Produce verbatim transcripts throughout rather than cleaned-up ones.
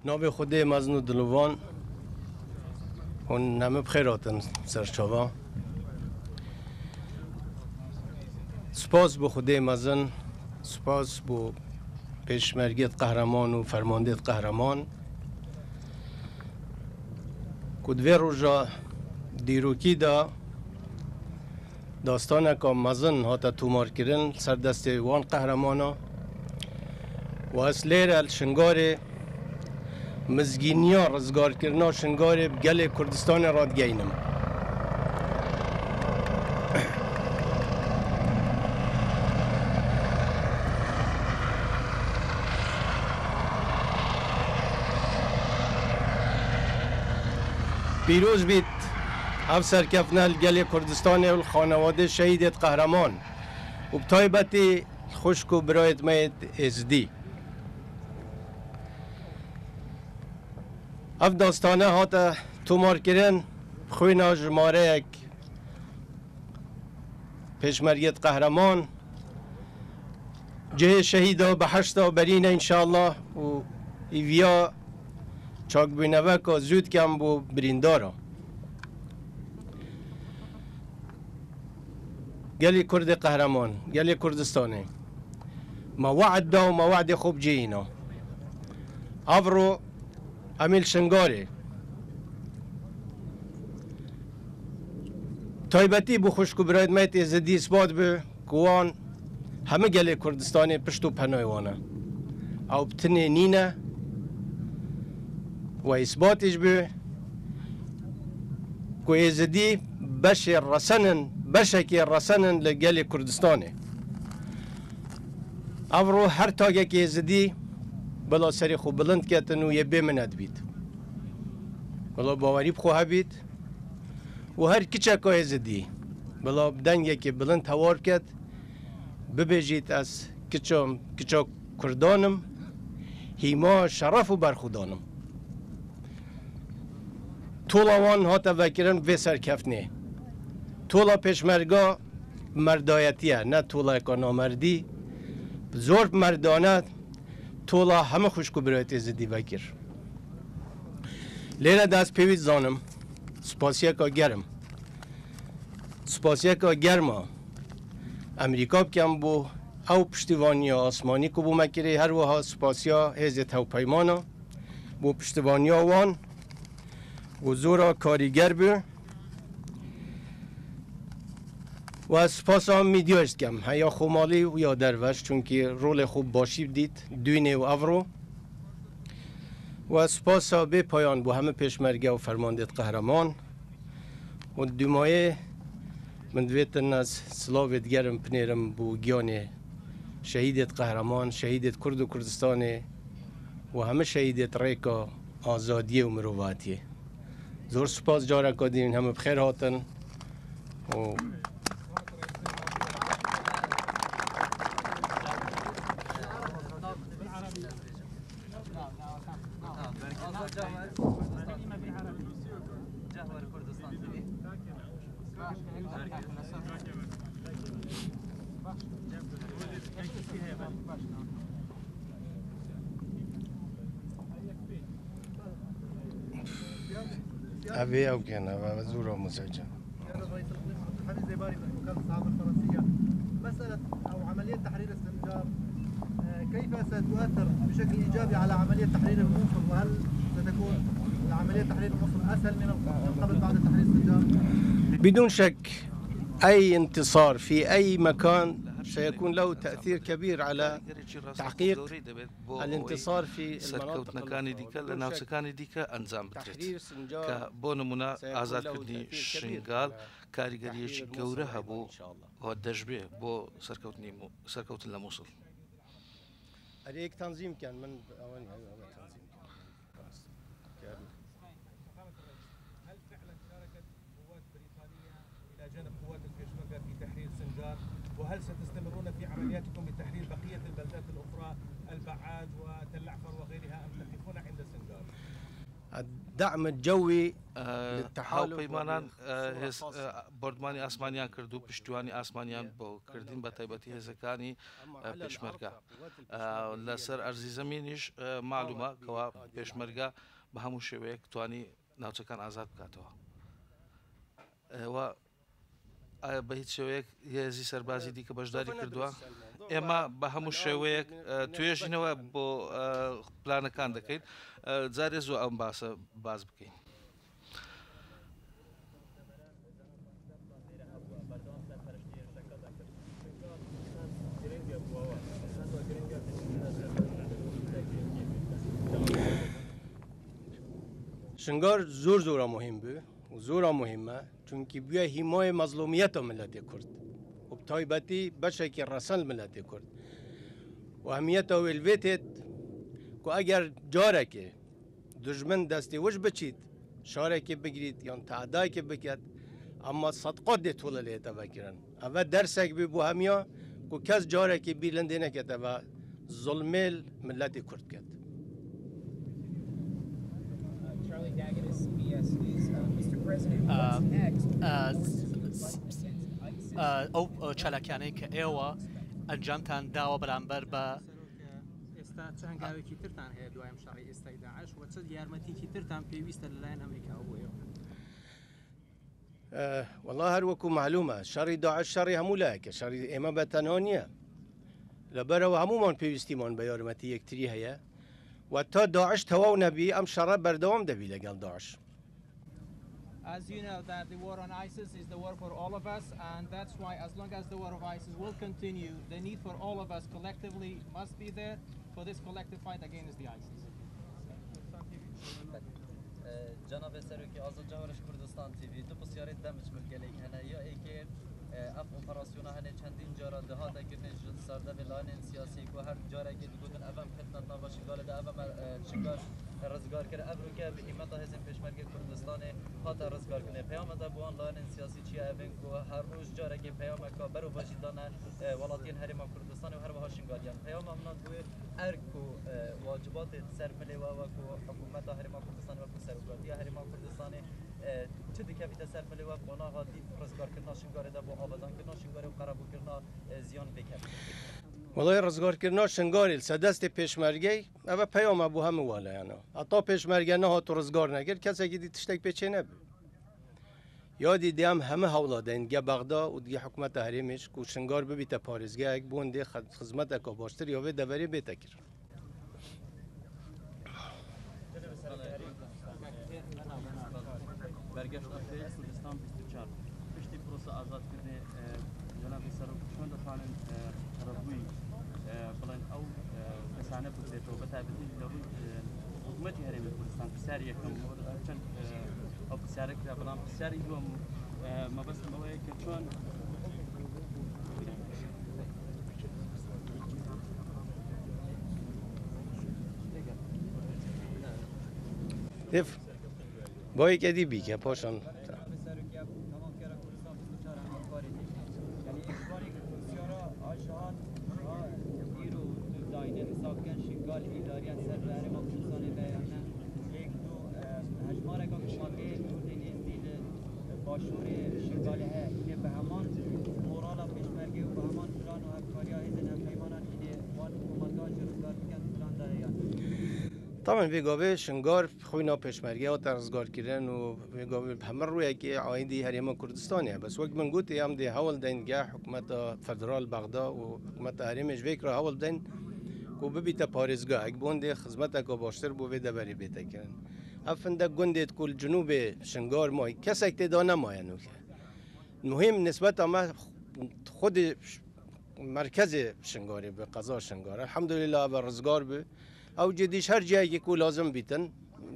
Navê Xwedê mezin û dilovan, hûn hemî bi xêr hatin ser çava. Spas bo Xwedê mezin, spas bo pêşmergêt qehreman û fermandêt qehreman ku di vê roja dîrokî de dastaneka mezin hate tomarkirin ser destê wan qehremanê. Û ez lêre li Şingalê mizgîniya rizgarkirina Şingalê bi gelê Kurdistanê radigeynim. Pîroz bît ev serkeftina li gelê Kurdistanê û li xanewadê şehîdêt qehreman û bi taybetî li xwişk û birayêt me yêt Êzidî. Ev dastane hate tomarkirin, xwîna jimareyek pêşmergêt qehreman, cihê şehîda behişta berî ne înşallah û îviya çakbûneveka zû dikem bo birîndara. Gelê Kurdê qehreman, gelê Kurdistanê. Me we'd da û me we'dê xwe bi cihî îna. Evro em ê li Şingalê. Taybetî bo xwişk û birayêt me yêt Êzidî isbat bi ku wan hemî gelê Kurdistanê pişt û penayê wan e. Ew bi tinê nîne. We îsbatî jî bi ku Êzidî beşê resen in, beşekê resen in li gelê Kurdistanê. Evro her tagekê Êzidî bila serê xwe bilind ketin û yê bê minet bît. Bila bawerî bi xwe hebît û her kiçeka Êzidî bila bi dengekê bilind hewar biket, bibêjît, ez kiça, kiça Kurdan im, hîma şeref û berxwedan im. Tola wan hate vekirin vê serkeftinê. Tola pêşmerga merdayetî ye, ne tolayeka namerdî. Zor merdane tola hemû xwişk û birayêt Êzidî vekir. Lêre de ez pêwîst zanim, spasiyeka germ. Spasiyeka germa Amerîka bikem bo ew piştîvaniya asmanî ku bo me kirê, her wiha spasiya hêzê tevpeymana bo piştîvaniya wan ku zora karîger bû. Û ez spasa mîdya jî dikem, heya xwemalî û ya derveş, çunkî rolê xwe bi başî dît, dûnê û evro. Û ez spasa bê payan bo hemî pêşmerge û fermandêt qehreman. Û dûmayê min divêtin ez silavê digerim, binêrim bo giyanê şehîdêt qehreman, şehîdêt Kurd û Kurdistanê û hemî şehîdêt rêka azadiyê û mirovatiyê. Zor spas careka din, hemû bi xêr hatin. û Ev ê ew kene, ev, ev zû ramûsek e. زيارة رئيس الإقليم عبد الحميد زيباري من وكالة الصحافة الفرنسية. مسألة أو عملية تحرير السنجار، آه، كيف ستؤثر بشكل إيجابي على عملية تحرير الموصل؟ وهل ستكون عملية تحرير الموصل أسهل من ال-، من قبل بعد تحرير السنجار؟ بدون شك، أي انتصار في أي مكان سيكون له تأثير كبير على تحقيق الانتصار في المناطق الأخرى. سەرکەوتنەکانی دیکە لە ناوچەکانی دیکە ئەنجام بدرێت، کە بۆ نمونە ئازادکردنی شنگال کاریگەریەکی گەورە هەبوو و دەشبێ بۆ سەرکەوتنی مو-، سەرکەوتن لە موسڵ. ئەرێ یەک تەنزیم بکەن، من ئەوە نییە، ئەوە تەنزیم بکەن. هل فعلًا شاركت قوات بريطانية إلى جانب قوات البيشمركة في تحرير سنجار؟ وهل ستستمرون في عملياتكم بتحرير بقية البلدات الأخرى، البعاج وتل عفر وغيرها، أم تقفون عند سنجار؟ الدعم الجوي ئە، للتحالف هاوپەیمانان، ئە، هێز، ئە، بۆردمانی ئاسمانیان کرد و پشتیوانی ئاسمانیان بۆ کردین، بە تایبەتی هێزەکانی، ئە، پێشمەرگە. ئە، لەسەر ئەرزی زەمینیش، ئە، معلومە کەوا پێشمەرگە بە هەموو شێوەیەک توانی ناوچەکان ئازاد بکاتەوە. ئێوە ئایا بە هیچ شێوەیەک هێزی سەربازی دیکە بەشداری کردووە؟ ئێمە بە هەموو شێوەیەک، ئە، توێژینەوە بۆ، ئە، پلانەکان دەکەین. ئە، جارێ زوو ئەم باسە باز بکەین. Şingar zor zora muhîm bû û zora muhîm e. Çunkî bûye hîmayê mezlûmiyeta miletê Kurd û bi taybetî beşekî resen li miletê Kurd. Û ehmiyeta wê li vê têt ku eger carekê dijmin destê wij biçît, şarekê bigirît yan tehdayekê biket, ema sedqat dê tolê lê hête vekirin. Eve dersek bî bo hemiya ku kes carekê bîr lindê nekete ve zulmê li miletê Kurd ket. Charlie Daginis, B S News. Uh, Mister President, what's next? Uh, uh, Fight against ISIS. Uh, ئەو، ئەو چالاکیانەی کە ئێوە ئەنجامتان داوە بەرامبەر بە ئێستا چ هەنگاوێکی ترتان هەیە دوای ئەم شەڕی ئێستای داعش و چ یارمەتیکی ترتان پێویستە لەلایەن ئەمریکاوە بۆ ئێوە؟ ئە، وەڵا هەر وەکو معلومە، شەڕی داعش شەڕی هەموو لایەکە، شەڕی ئێمە بە تەنها نییە. لەبەرەوە هەمومان پێویستیمان بە یارمەتی یەکتری هەیە و تا داعش تەواو نەبی، ئەم شەڕە بەردەوام دەبی لەگەڵ داعش. As you know that the war on ISIS is the war for all of us, and that's why as long as the war of ISIS will continue, the need for all of us collectively must be there for this collective fight against the ISIS. Cenabê Serokê, Azad Cahweriş, Kurdistan T V, du pisyarê demij min gelek hene. Ya êkê, e, ev operasyona hene çendîn cara dihate kirinê ji ser devê layinên siyasî ku her carekê digotin ev em ketin nava Şingalê de, ev em, e, Şingal rizgar kir. Ev roke bi hîmeta hêzên Pêşmergê Kurdistanê hate rizgarkirinê. Peyama te bi wan layinên siyasî çi ye? Evên ku her roj carekê peyameka berovajî dane, e, welatiyên Herêma Kurdistanê û her wiha Şingaliyan. Peyama min a ku erk û, e, wacibatê ser milê we, we ku hikûmeta Herêma Kurdistanê, we ku serokatiya Herêma Kurdistanê, e, çi dikevîte ser milê we, qonaxa dî rizgarkirina Şingalê de bo avadankirina Şingalê û qerebûkirina, e, ziyan vê kevî. Wellahî rizgarkirina Şingalê li ser destê pêşmergeyê, ev e peyama bo hemû walayan e. Heta pêşmerge nehat û rizgar nekir, kesekî dî tiştek pê çê nebû. Ya dî dê em heme hewla deyn ge Bexda û digê hikûmeta herêmê jî ku Şingal bibîte parêzgehek, bo hindê xi-, xizmeteka baştir ya vê deverê bête kirin. Bergeşta Fêz Kurdistan bîst û çar. Piştî prosa azadkirinê, e, Cenabê Serok çend dixwanin, e, revbûyî, e, biڵێن ئەو، e, کەسانە بکرێتەوە، بە تایبەتی لە ڕووی، e، حکوومەتی هەرێمی کوردستان پرسیاری یەکەم، چەند، e، ئەو پرسیارە کرا، بەڵام پرسیاری دووەم، e، مەبەستم ئەوەیە کە چۆن Def. Bayê kedî bîke, paşan. Yanî, îşbarê ku pirsyara a ji hat, a îro tu dayîne, hesab ken Şingal îdariya ser bi Herêma Kurdistanê ve ya ne? Yek, du, e, hejmareka ku ma tê Kurdên Êzidî li Başûrê Şingalê heye, hînê bi heman morala pêşmergê û bi heman plan û hevkariya hêzên hevpeymanan hînê wan komargan jî rizgar bikin, plan de heye? Tamen vê gavê Şingal xwîna pêşmerge hate rizgarkirin û vê gavê bi hemî rûyekê aîdî Herêma Kurdistanê ye. Bes wek min gotî, em dê hewl deyn ge hikûmeta federal Bexda û hikûmeta herêmê ji vê kira hewl deyn ku bibîte parêzgahek, bo hindê xizmeteka baştir bo vê deverê bête kirin. Ev hindek gundê ku li cinûbê Şingal mayî, kesek tê de nemaye nûke. Muhîm nisbeta me xwedê merkezê Şingalê bi, qeza Şingal. Elhamdulillah, ev rizgar bi. Ew cî dîş her cihekî ku lazim bîtin,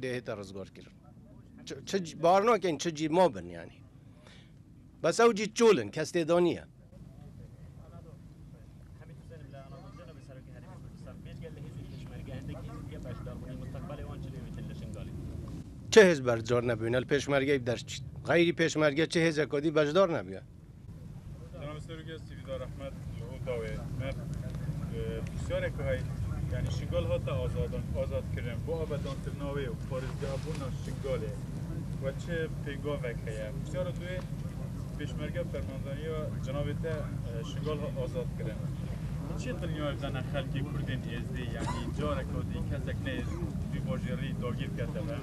dê hête rizgar kirin. Çi, çi c-, bar nakin, çi cî ma bin yani. Bes ew cî çol in, kes tê de niye. Çi hêz bercar nebûne li pêşmergeyê bi derçît? Xeyrî pêşmerge çi hêzeka dî beşdar nebûye? Cenab-ê Serokê, ez T V da rehmet ji bo dawê me, e, pisyarek hay, Yani Şingal hate azadan, azadkirin. Bu abedankirina wê û parêzgehbûna Şingalê we çi pêngavek heye? Pisyara duyê, Pêşmerge Fermandaniya cenabê te, e, Şingal hat azadkirin. Çi dinya ev dane xelkê Kurdên Êzdî, yani careka dî kesek ne Êzdî bajêrî dagîr kete be?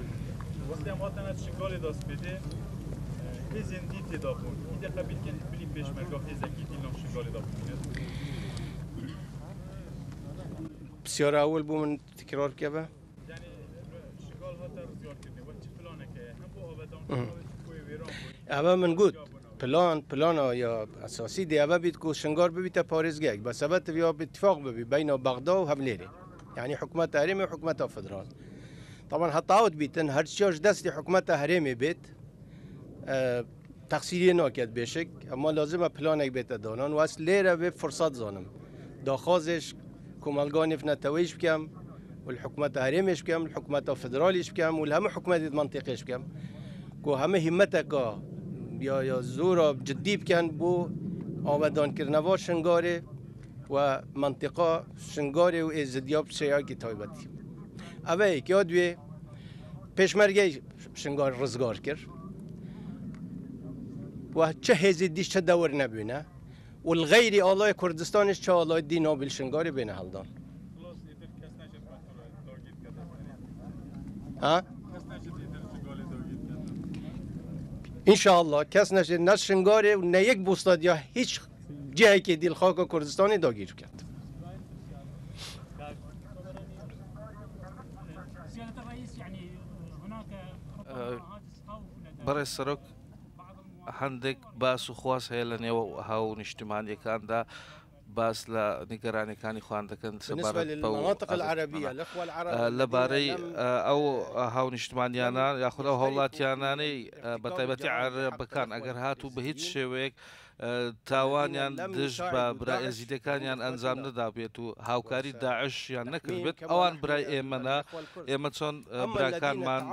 Wextê em hatine Şingalê de spêdê, e, hêzên dî tê de bûn. Îdê qebîl kin bilî Pêşmerge hêzekî dî nav Şingalê de bûn. Pisyara ewil bû min tekrar bike be. Yanî, Şingal hate rizgarkirinê, we çi planek heye? Hem bo avedankirina wê çi koyê wêran bû. Eve min got, plan, plana ya esasî dê eve bît ku Şingal bibîte parêzgehek. Bes eve tiviya bi îtîfaq bibî beyna Bexda û Hevlêrê. Yanî hikûmeta herêmê û hikûmeta federal. Taban heta ew dibîtin, her çiya ji destê hikûmeta herêmê bêt, e, texsîriyê nake dibêjik, ema lazim e planek bête danan û ez lêre vê firsat zanim. Daxwazê ji komelga nêvneteweyî jî bikem û li hikûmeta herêmê jî bikem, li hikûmeta federalî jî bikem û li hemû hikûmetê di mentiqê jî bikem ku hemû hîmmeteka ya, ya zora cidî bikin bo avedankirina va Şingalê we mentiqa Şingalê û Êzidiya bi şêyakî taybetî. Ev e yek. Ya duyê, Pêşmergeyê Şingal rizgar kir. We çi hêzî dî çi dewir nebûne. Û li xeyrî alayê Kurdistanê çi alayê dî nabî li Şingalê bêne heldan. Ha? Înşallah kes neşê ne Şingalê û ne yek bûstadiya hiç cihekê dî li xaka Kurdistanê dagîr biket. Berê Serok, hindek bas û xwaz heye li nêw haw niştimaniyekanda, bas li nigeraniyekani xwan dikin, sebaret bew. Li barê ew haw niştimaniyana yaxud ew hawlatiyananê, bi taybetî erebekan, eger hatu bi hiç şêweyek tawaniyan dij bi bira Êzîdekan yan encam nedabêt û hawkarî DAIŞ yan nekiribêt, ewan birayê ême ne, ême çon birakan man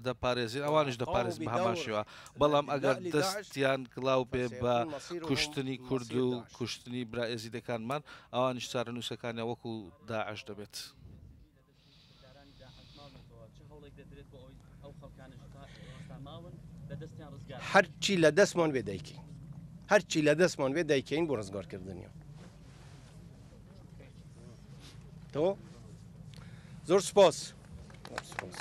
deparêzîn, ewan jî deparêzîn bi heman şêwa. Belam eger destiyan kilaw bê bi kuştinî Kurd û kuştinî bira Êzîdekan man, ewan jî çarenûsekan ya wekû DAIŞ dibêt. Her çî li destman vê deyke. Her çî li destman vê deyke in bo rizgarkirdin ya. To? Zor spas. Zor spas.